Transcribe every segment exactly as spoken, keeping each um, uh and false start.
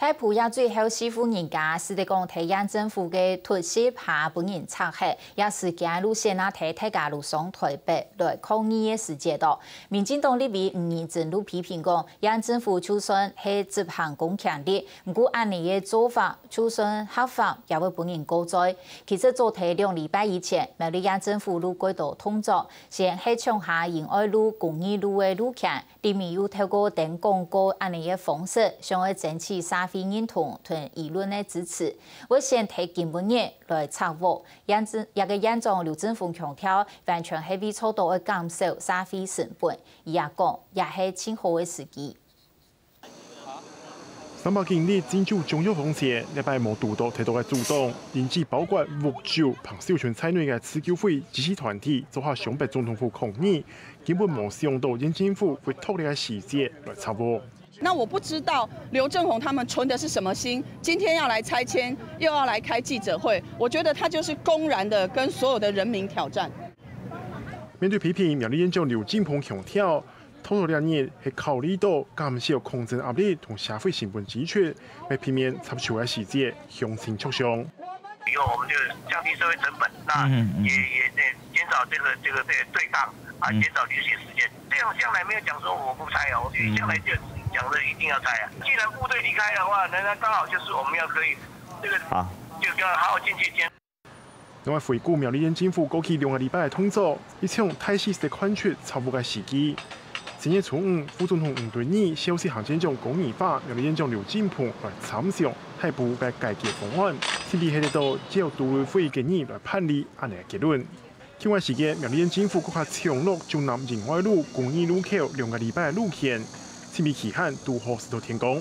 大埔也最後四戶人家，使得講在縣政府个突襲下分人拆忒，這時間路線啊，在大家路上台北來抗議个時節哦。民進黨立委吳怡貞就批評講，縣政府就算係執行公權力，毋過恁呢个做法，就算合法，也會分人告罪。其實早在兩禮拜以前，苗栗縣政府就過多動作，先係搶下仁愛路、公義路个路權， 立委又透過登廣告恁呢个方式，想愛爭取社會認同同輿論个支持，會先提金門人來拆屋。縣政，這个縣長劉振鴻強調，完全係為著愛減少社會成本。佢也講，這係盡好个時機。三百公里進駐中央風線，這擺無堵到忒多个阻擋，因此包括屋主彭秀全在內个自救會支持團體做下雙北總統府抗議， 根本無想到縣政府會擇這个時節來拆屋。那我不知道劉振鴻他們存的是什麼心，今天要來拆遷，又要來開記者會，我覺得他就是公然的跟所有的人民挑戰。面對批評，苗栗縣長劉振鴻強調，擇擇這日係考慮到減少抗爭壓力同社會成本支出，為避免拆除个時節，詳盡著想。 以後我們就降低社會成本，那也也也減少這個這個對對抗啊，減少流血時間。這樣向來沒有講說我不拆啊，我向來就講的一定要拆啊。既然部隊離開的話，那那剛好就是我們要可以這個好，就要好好進去監。另外回顧苗栗縣政府過去兩個禮拜个動作，一場大勢係看出拆屋个時機。 前日初五，副總統吳敦義、首席行政長江宜樺、苗栗縣長劉振鴻來參詳大埔个解決方案，特別係得到朝都會个人來辦理恁呢个結論。另外時間，苗栗縣政府閣較搶落竹南仁愛路、公義路口兩個禮拜个路權，審批期限堵好係到天光。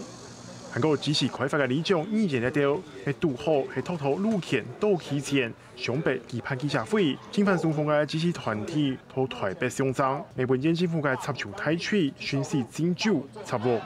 還過支持開發个里長議員這兜，係堵好係擇擇路權到期前， 雙北舉辦記者會，正反雙方个支持團體到台北相爭，也分縣政府个拆除大隊順勢進駐拆屋。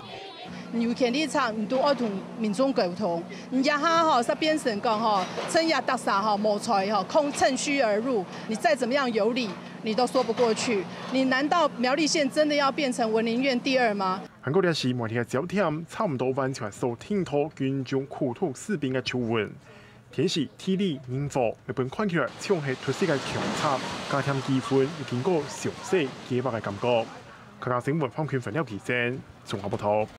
你有權利拆，你都愛同民眾溝通。你這下吼，煞變成講吼，趁這逐儕吼無在吼，空趁虛而入，你再怎麼樣有理，你都說不過去。你難道苗栗縣真的要變成文林縣第二嗎？還過這時媒體个焦點差毋多完全鎖定到軍中苦毒士兵个醜聞。 天時、地利、人和，日本看起來像係特色个強插，加添幾分又經過詳細計劃个感覺。客家新聞方群分了解真，綜合報道。